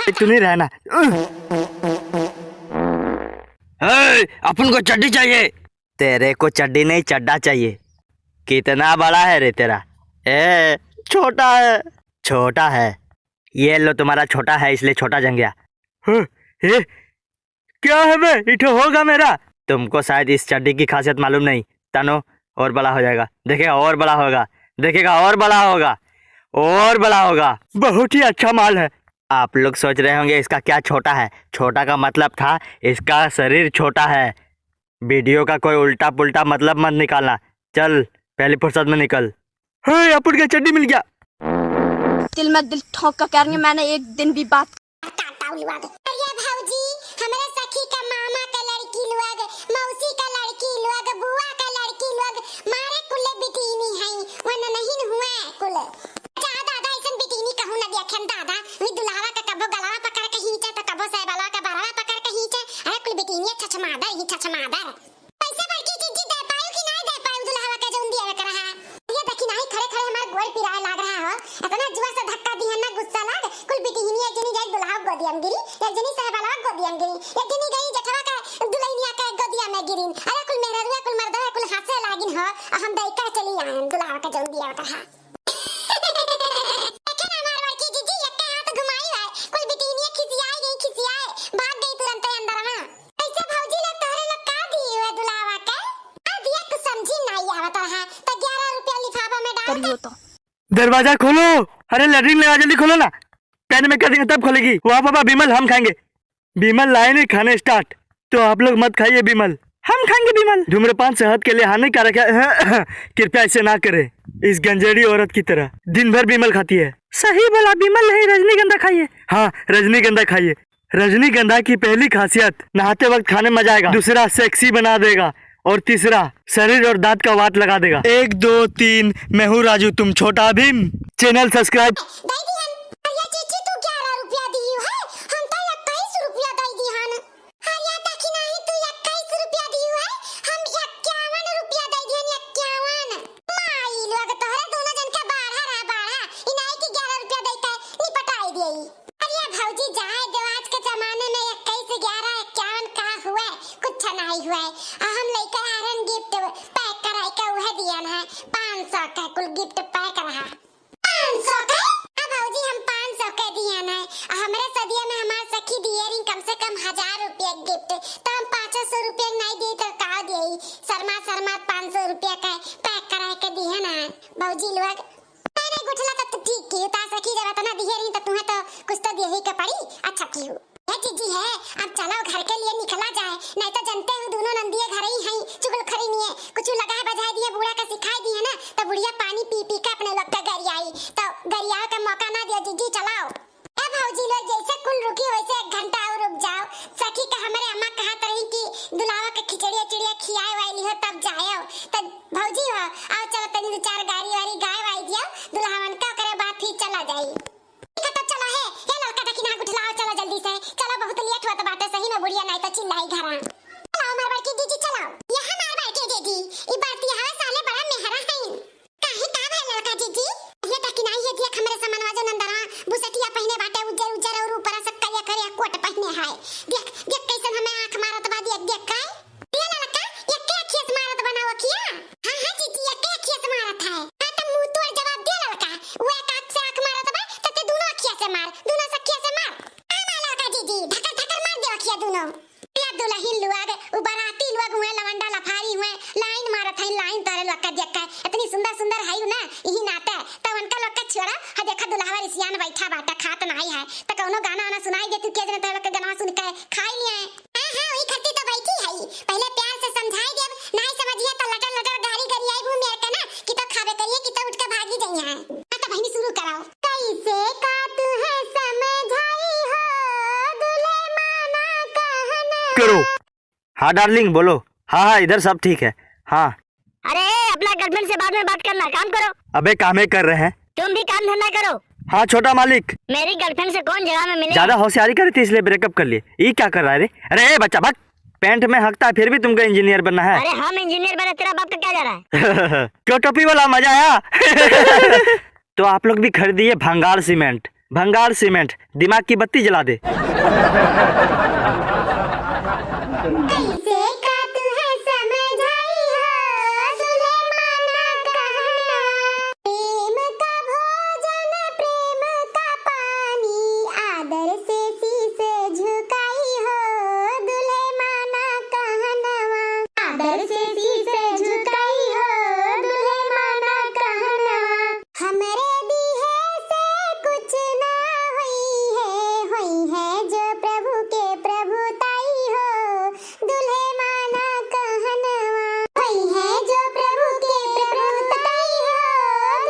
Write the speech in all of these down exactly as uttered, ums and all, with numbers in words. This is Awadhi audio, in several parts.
तू नहीं रहना। ए, अपन को चड्डी चाहिए। तेरे को चड्डी नहीं, चड्डा चाहिए। कितना बड़ा है रे तेरा? ए, छोटा है। छोटा है? ये लो, तुम्हारा छोटा है, इसलिए छोटा जंगिया। हाँ, ए, क्या है बे? इठो होगा मेरा। तुमको शायद इस चड्डी की खासियत मालूम नहीं। तनो, और बड़ा हो जाएगा, देखेगा, और बड़ा होगा, देखेगा, और बड़ा होगा, और बड़ा होगा। बहुत ही अच्छा माल है। आप लोग सोच रहे होंगे इसका क्या छोटा है। छोटा का मतलब था इसका शरीर छोटा है। वीडियो का कोई उल्टा पुल्टा मतलब मत निकालना। चल, पहली फुर्सत में निकल। हे, अपन का चड्डी मिल गया। दिल में दिल ठोंक कर कह रही हूँ, मैंने एक दिन भी बात। काटा लोग। अरे भौजी, हमरे सखी का मामा का लड़की लोग, मौसी का लड़की लोग, बुआ का लड़की लोग, मारे कुल बिटीनी है, वो नहीं हुआ कुल। जा दादा, ऐसन बिटीनी कहूँ न देखेन दादा, वही दुल्हावा का कबो गलवा पकड़ के खींचे, तो कबो सैबलवा का बरवा पकड़ के खींचे। अरे कुल बिटीनी छछमादर ही छछमादर। पैसा बड़की जीजी दे पायु कि नाहीं दे पायु दुल्हावा के जौन दियावे के रहा? ये देखी नाहीं, खड़े खड़े हमार गोड़ पिराए लाग रहा हो। इतना जोर से धक्का दिहन ना, गुस्सा लाग। कुल बिटिहिनी एक जनी जाई दुल्हा के गोदिया में गिरी, एक जनी सहबलवा के गोदिया में गिरी, एक जनी गई जेठवा के दुल्हनिया के गोदिया में गिरिन। अरे कुल मेहररुआ, कुल मर्दवा, कुल हंसे लागिन हो। आ हम दई कर चली आयन दुल्हावा के जौन दियावे के रहा। देखे ना हमार बड़की जीजी, एक्के हाथ घुमाई है, कुल बिटिहिनिया खिसियाई गई, खिसियाए, भाग गई तुरंते अंदरवा। कैसे भौजी लोग तोहरे लोग का दिए हुए दुल्हावा के? आ दिया कुछ समझी नाई आवत रहा, तो ग्यारह रुपया लिफाफा में डाल दे। करियो तो। दरवाजा खोलो, अरे लैट्रिन लगा, जल्दी खोलो ना, पैन में कर देंगे तब खोलेगी। वाह पापा, विमल हम खाएंगे। विमल लाए नहीं खाने start। तो आप लोग मत खाइए विमल। हम खाएंगे विमल। धूम्रपान सेहत के लिए हानिकारक है। कृपया ऐसे ना करें, इस गंजेड़ी औरत की तरह दिन भर विमल खाती है। सही बोला, विमल नहीं, रजनीगंधा खाइए। हाँ, रजनीगंधा खाइए। रजनीगंधा की पहली खासियत, नहाते वक्त खाने में मजा आएगा, दूसरा sexy बना देगा, और तीसरा शरीर और दांत का वात लगा देगा। एक, दो, तीन, मैं हूँ राजू, तुम छोटा भीम। Channel subscribe। दे दिहन। अरे जीजी, तू ग्यारह रुपया दियो है, हम तो इक्कीस रुपया दे दिहन। अरे देखी नाहीं, तू इक्कीस रुपया दियो है, हम इक्यावन रुपया दे दिहन, इक्यावन। माई लोग, तोहरे दोनों जन के बाढ़ा रहा, बाढ़ा। ई नाहीं कि ग्यारह रुपया दे के निपटाई दिए। अरे भौजी, जाए दो, आज के जमाने में इक्कीस, ग्यारह, इक्यावन का हुए, कुछ नहीं हुए। आ हम लेकर आ रहे हैं gift pack कराई के, उहे दियन है, पाँच सौ के कुल gift pack रहा। पाँच सौ के? आ भौजी, हम पाँच सौ के दियन है। आ हमरे सदिया में हमार सखी दिए रही कम से कम हजार रुपया gift, तो हम पाँचों सौ रुपया नहीं दी तो का दिए? शर्मा शर्मा पाँच सौ रुपया का pack कराई के दिहन है भौजी लोग। नहीं, नहीं, गुठला तब तो ठीक की, तार सखी जब इतना दिहे रही, तो तुम्हें तो कुछ तो दिहे ही के पड़ी। अच्छा की हो। हे जीजी है, अब चलो घर के लिए निकला जाए, नहीं तो जनते हो दोनों नंदिये घर ही हैं, चुगलखरी निये, कुछ लगा बजाए दिए, बूढ़ा का सिखाए दिए ना, तो बुढ़िया पानी पी पी के अपने लोग का गरियाई, तो गरियावे का मौका ना दियो जीजी, चलाओ। ए भौजी लोग, जैसे कुल रुकी वैसे एक घंटा और रुक जाओ। सखी का हमरे अम्मा कहत रही कि दुलावा के खिचड़िया चिड़िया खियाए वाली हो तब जाए। तो भौजी हो, आओ चलो तनी दो चार गारी वारी गाए वाई दियो, दुल्हन का ओकरे बाद फिर चला जाई। ठीक है, तब चला है। हे ललका, देखी ना, गुठलाओ, चलो जल्दी से। चलो, बहुत लेट होत बाटे सही में, बुढ़िया नाई तो चिल्लाई घरा। चलो, हमार बड़की जीजी, चलो। ये हमार बड़की जीजी, ई बरती हवे साले बड़ा मेहरा है। काहे, का भइल ललका जीजी? ये देखी ना, ये देख हमरे समनवा जो नंदनवा बुसटिया पहिने बाटे, उज्जर उज्जर और ऊपर से करिया करिया कोट पहिने है। देख, देख कैसन हमें आँख मारत बा, देख, देख का। दे ललका, एक्के अखिया से मारत बा ना अखिया? हाँ, हाँ, जीजी, एक्के अखिया से मारत है। हाँ, त मुंह तोड़ जवाब दे ललका। वो एक आँख से आँख मारत बा, त ते दोनों अखिया से मार, दोनों से अखिया से मार। हाँ, मार ललका जीजी, ढकर ढकर मार दे अखिया दोनों। या दुलहिन लोग, उ बराती लोग हुए, लवंडा लफारी हुए, लाइन मारत है, लाइन तोरे लोग का देख के। इतनी सुंदर सुंदर है ना, यही नाते। त उनका लोग का छोड़ा, हा देखा दुल्हवा रिसियान बैठा बाटा, खात नाई है। त कौनो गाना वाना सुनाई दे तू, के जने तोरे लोग के गाना सुन के खाई लिए। हाँ, हाँ, वही खातिर तो बैठी है। पहले प्यार से समझाई देब, नाहीं समझिया तो लटर लटर गारी गरियाई भूमि अड़के ना, कि तो खाबे करिए, कि तो उठ के भागी जाइए। हाँ, तो बहिनी शुरू कराओ। कैसे का तू है समझाई हो, दुल्हे माना कहना। करो। हाँ डार्लिंग, बोलो। हाँ, हाँ, इधर सब ठीक है। हाँ। अरे, अपना गर्लफ्रेंड से बाद में बात करना, काम करो। अबे, कामे कर रहे हैं। तुम भी काम धंधा करो। हाँ, छोटा मालिक। मेरी गर्लफ्रेंड से कौन जगह में मिले? ज्यादा होशियारी करी थी, इसलिए ब्रेकअप कर लिए। ये क्या कर रहा है रे? अरे, ए बच्चा, भाग। पैंट में हकता है, फिर भी तुमको इंजीनियर बनना है। अरे, हम इंजीनियर बने, तेरा बाप का क्या जा रहा है? क्यों, टोपी वाला मजा आया? तो आप लोग भी खरीदिए भंगार सीमेंट, भंगार सीमेंट, दिमाग की बत्ती जला दे। कैसे का तुहे समझाई हो, दुल्हे माना कहना। प्रेम का भोजन, प्रेम का पानी, आदर से शीश झुकाई हो, दुल्हे माना कहनवा। आदर से शीश झुकाई हो, दुल्हे माना कहनवा। हमरे दिहे से कुछ ना होई है, होई है जो प्रभु के प्रभुताई हो, दुल्हे माना कहनवा। होई है जो प्रभु के प्रभुताई हो,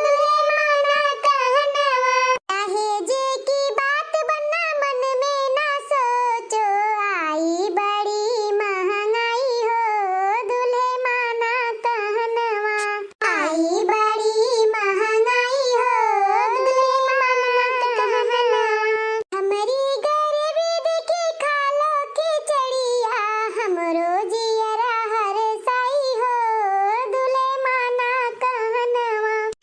दुल्हे माना कहनवा। दहेज की बात बन्ना मन में ना सोचो, आई बड़ी महंगाई हो, दुल्हे माना कहनवा। आई बड़ी महंगाई हो, दुल्हे माना कहनवा। हमरी गरीबी देखी खालो खिचड़िया, हमरो जियरा हरसाई हो, दुल्हे माना कहनवा।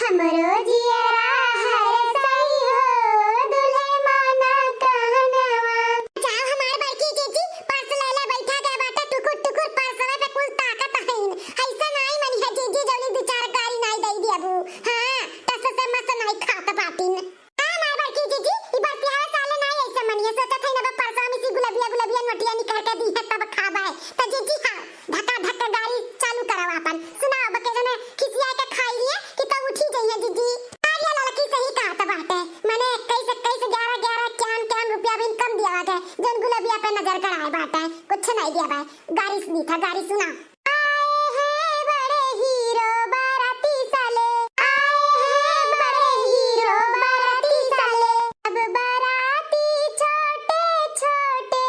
हमरो जियरा हरसाई हो, दुल्हे माना कहनवा। जाओ हमार बड़की जीजी, पर्स ले ले बैठा गए बाटे, टुकुर टुकुर पर्सवे पे कुल ताकत हईन। ऐसा नाई मनी है जीजी, जौनी दू चार गारी नाई दई दियाबू। हाँ, टस से मस नाई खात बाटिन। हाँ, हमार बड़की जीजी, ई बरसियावे साले नाई ऐसे मनिए, सोचत हईन अब पर्सवा में से गुलबिया गुलबिया नोटिया निकाल के दी है तब खाबे। त जीजी हाँ, धक्का धक्का गारी चालू कराओ आपन। सुनाओ, बके जने खिसिया के खाई लिए कि तब उठी जइहे जीजी। अरे ललकी सही कहत बाटे, मने इक्कीस इक्कीस, ग्यारह ग्यारह, क्यान क्यान रुपया भी कम दिया बाटे, जौन गुलबिया पे नजर गड़ाए बाटे, कुछ नहीं दिया बाटे। गारी सुनी था, गारी सुना। आए हैं बड़े हीरो बाराती साले, आए हैं बड़े हीरो बाराती साले। सब बाराती छोटे छोटे,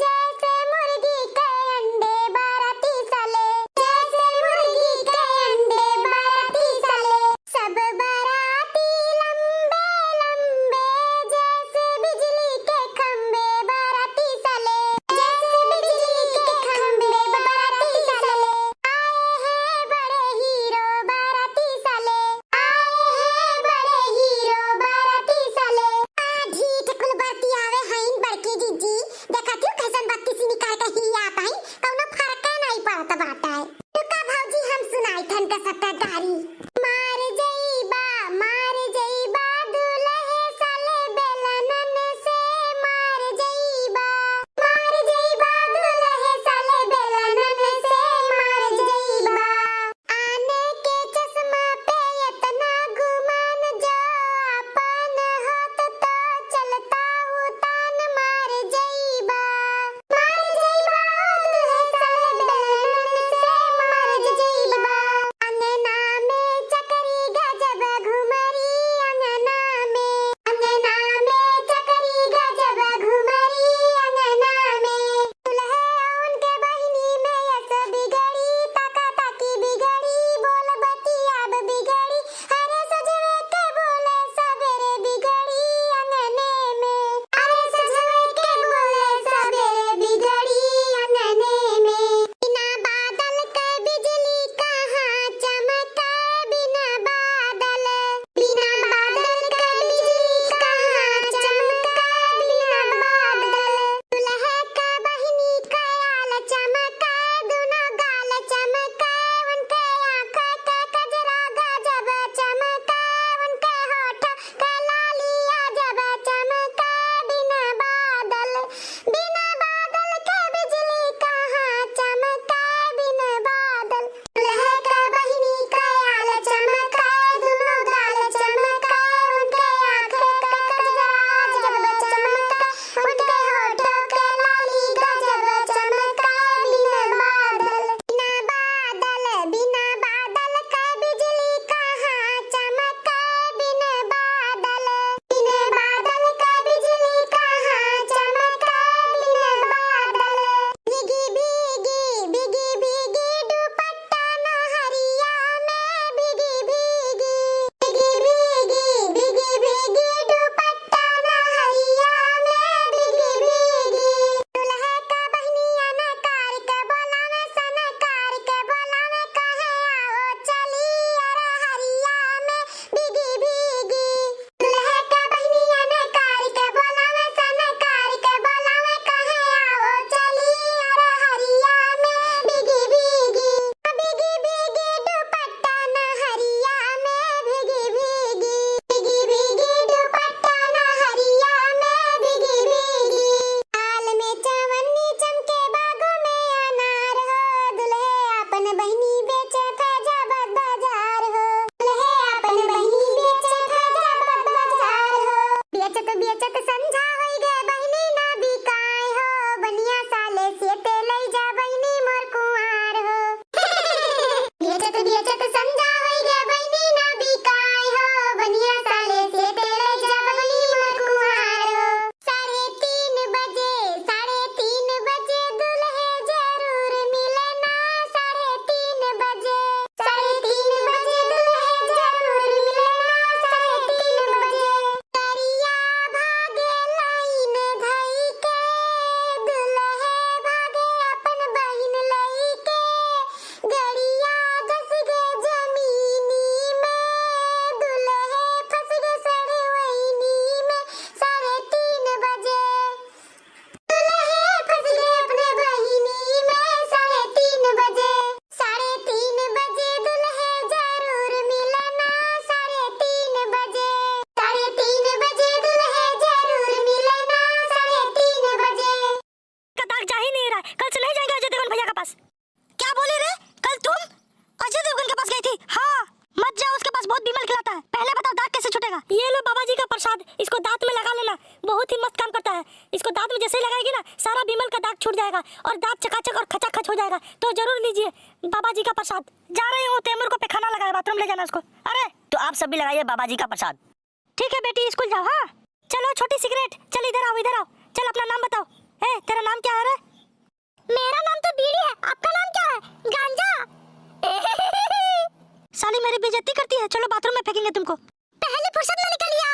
जैसे मुर्गी के अंडे बाराती साले, जैसे मुर्गी के अंडे बाराती साले। सब बाराती लंबे लंबे, जैसे बिजली के खंबे बाराती साले, जैसे बिजली के खंबे बाराती साले। कल से नहीं जाएंगे अजय देवगन भैया के पास। क्या बोली रे? कल तुम अजय देवगन के पास गई थी? हाँ। मत जाओ उसके पास, बहुत विमल खिलाता है। पहले बताओ दाग कैसे छूटेगा? ये लो बाबा जी का प्रसाद, इसको दांत में लगा लेना, बहुत ही मस्त काम करता है। इसको दांत में जैसे ही लगाएगी ना, सारा विमल का दाग छूट जाएगा और दांत चकाचक और खचाखच हो जाएगा। तो जरूर लीजिए बाबा जी का प्रसाद। जा रही हूँ तैमूर को पैखाना लगाए, बाथरूम ले जाना उसको। अरे तो आप सब भी लगाइए बाबा जी का प्रसाद। ठीक है बेटी, स्कूल जाओ। हाँ चलो छोटी सिगरेट, चल इधर आओ, इधर आओ। चल अपना नाम बताओ। ए, तेरा नाम क्या है रे? मेरा नाम तो बीड़ी है, आपका नाम क्या है? गांजा। साली मेरी बेइज्जती करती है, चलो बाथरूम में फेंकेंगे तुमको। पहली फुर्सत में निकलिए,